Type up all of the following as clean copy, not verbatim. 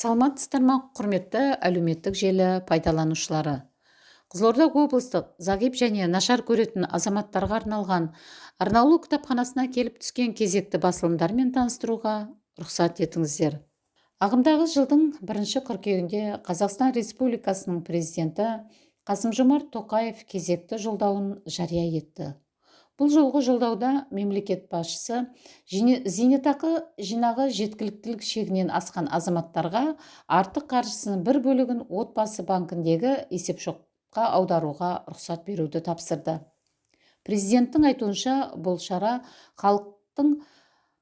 Саламатсыздар ма, құрметті әлеуметтік желі пайдаланушылары! Қызылорда облыстық зағип және нашар көретін азаматтарға арналған арнаулы кітапханасына келіп түскен кезекті басылымдармен таныстыруға рұқсат етіңіздер. Ағымдағы жылдың бірінші қыркүйегінде Қазақстан Республикасының Президенті Қасым-Жомарт Тоқаев кезекті жолдауын жария етті. Бұл жолғы жолдауда мемлекет басшысы зейнетақы жинағы жеткіліктілік шегінен асқан азаматтарға артық қаржысының бір бөлігін Отбасы банкіндегі есепшотқа аударуға рұқсат беруді тапсырды. Президенттің айтуынша, бұл шара халықтың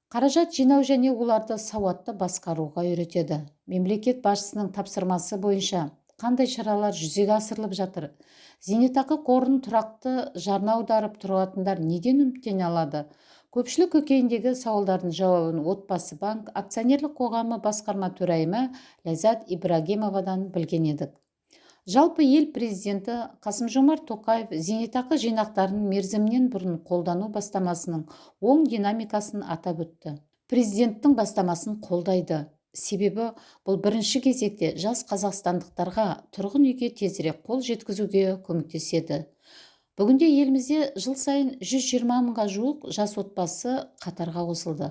қаражат жинау және оларды сауатты басқаруға үйретеді. Мемлекет басшысының тапсырмасы бойынша қандай шаралар жүзеге асырылып жатыр? Зейнетақы қорын тұрақты жарна аударып тұратындар неден үміттене алады? Көпшілік көкейіндегі сауалдардың жауабын Отбасы банк акционерлік қоғамы басқарма төрайымы Ләззат Ибрагимовадан білген едік. Жалпы, ел президенті Қасым-Жомарт Тоқаев зейнетақы жинақтарын мерзімінен бұрын қолдану бастамасының оң динамикасын атап өтті. Президенттің бастамасын қолдайды. Себебі бұл бірінші кезекте жас қазақстандықтарға тұрғын үйге тезірек қол жеткізуге көмектеседі. Бүгінде елімізде жыл сайын 120 мыңға жуық жас отбасы қатарға қосылды.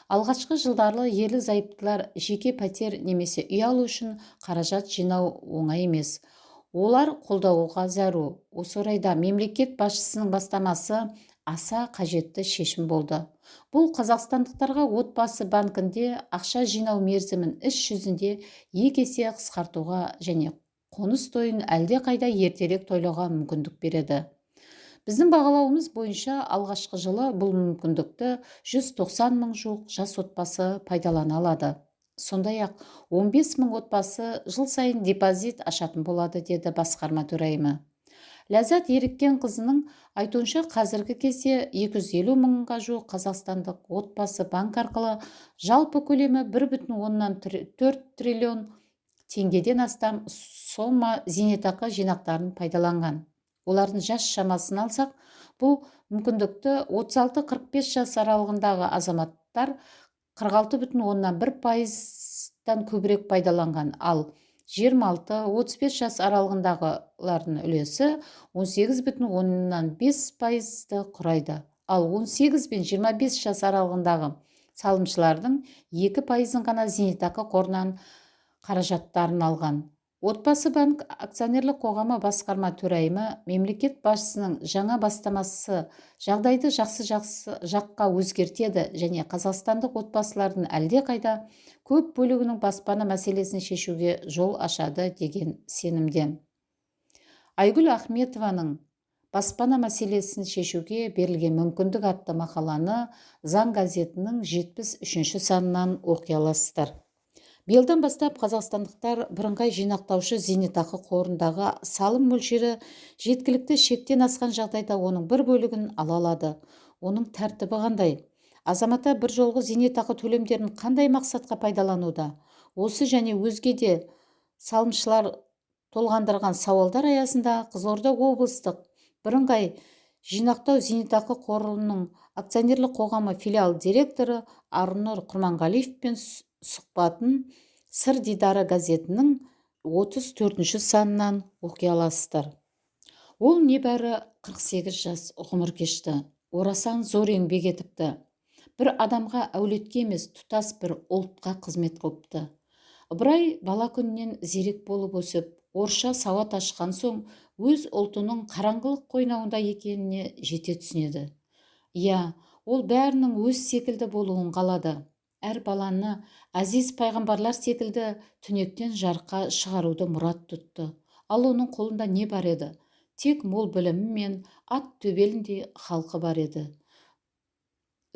Алғашқы жылдары ерлі зайыптылар жеке пәтер немесе үй алу үшін қаражат жинау оңай емес. Олар қолдауға зәру. Осы орайда мемлекет басшысының бастамасы аса қажетті шешім болды. Бұл қазақстандықтарға Отбасы банкінде ақша жинау мерзімін іс жүзінде 2 есе қысқартуға және қоныс тойын әлдеқайда ертерек тойлауға мүмкіндік береді. Біздің бағалауымыз бойынша, алғашқы жылы бұл мүмкіндікті 190 мың жуық жас отбасы пайдалана алады. Сондай-ақ 15 мың отбасы жыл сайын депозит ашатын болады, деді басқарма төрайымы. Ләззат Еріккенқызының айтуынша, қазіргі кезде 250 мыңға жуық қазақстандық Отбасы банк арқылы жалпы көлемі 1,4 триллион теңгеден астам сома зейнетақы жинақтарын пайдаланған. Олардың жас шамасын алсақ, бұл мүмкіндікті 36-45 жас аралығындағы азаматтар 46,1 пайыздан көбірек пайдаланған, ал 26-35 жас аралығындағылардың үлесі 18,5 пайызды құрайды. Ал 18 пен 25 жас аралығындағы салымшылардың 2 пайызын ғана зейнетақы қорынан қаражаттарын алған. Отбасы банк акционерлік қоғамы басқарма төрайымы мемлекет басшысының жаңа бастамасы жағдайды жақсы жаққа өзгертеді және қазақстандық отбасылардың әлдеқайда көп бөлігінің баспана мәселесін шешуге жол ашады деген сенімде. Айгүл Ахметованың «Баспана мәселесін шешуге берілген мүмкіндік» атты мақаланы «Заң» газетінің 73-ші санынан оқи аласыздар. Биылдан бастап қазақстандықтар бірыңғай жинақтаушы зейнетақы қорындағы салым мөлшері жеткілікті шектен асқан жағдайда оның бір бөлігін ала алады. Оның тәртібі қандай? Азаматтар бір жолғы зейнетақы төлемдерін қандай мақсатқа пайдалануда? Осы және өзге де салымшылар толғандырған сауалдар аясында Қызылорда облыстық бірыңғай жинақтау зейнетақы қорының акционерлік қоғамы филиал директоры Арнұр Құрманғалиевпен сұхбатын «Сыр дидары» газетінің 34 санынан оқи аласыздар. Ол небәрі 48 жас ғұмыр кешті. Орасан зор еңбек етіпті. Бір адамға, әулетке емес, тұтас бір ұлтқа қызмет қылыпты. Ыбырай бала күнінен зерек болып өсіп, орысша сауат ашқан соң өз ұлтының қараңғылық қойнауында екеніне жете түсінеді. Иә, ол бәрінің өз секілді болуын қалады. Әр баланы әзиз пайғамбарлар секілді түнектен жарыққа шығаруды мұрат тұтты. Ал оның қолында не бар еді? Тек мол білімі мен ат төбеліндей халқы бар еді.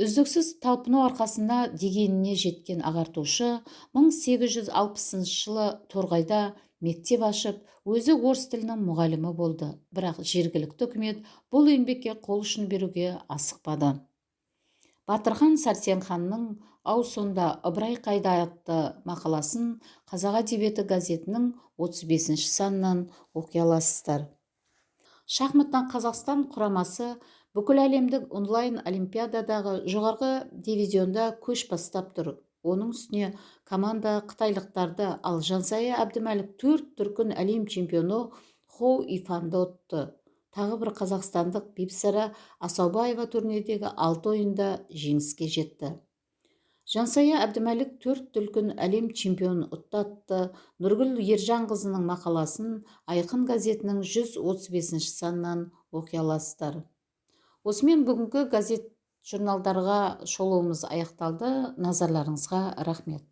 Үздіксіз талпыну арқасында дегеніне жеткен ағартушы 1860 жылы Торғайда мектеп ашып, өзі орыс тілінің мұғалімі болды. Бірақ жергілікті үкімет бұл еңбекке қол ұшын беруге асықпады. Батырхан Сәрсенханның «Ау, сонда Ыбырай қайда?» атты мақаласын «Қазақ әдебиеті» газетінің 35 санынан оқи аласыздар. Шахматтан Қазақстан құрамасы Бүкіләлемдік онлайн олимпиададағы жоғарғы дивизионда көш бастап тұр. Оның үстіне команда қытайлықтарды, ал Жансая Әбдімәлік төрт дүркін әлем чемпионы Хоу Ифанды ұтты. Тағы бір қазақстандық Бибісара Асаубаева турнирдегі алты ойында жеңіске жетті. Жансая Әбдімәлік төрт дүркін әлем чемпионын ұтты атты Нұргүл Ержанқызының мақаласын «Айқын» газетінің 135 санынан оқи аласыздар. Осымен бүгінгі газет журналдарға шолуымыз аяқталды. Назарларыңызға рахмет.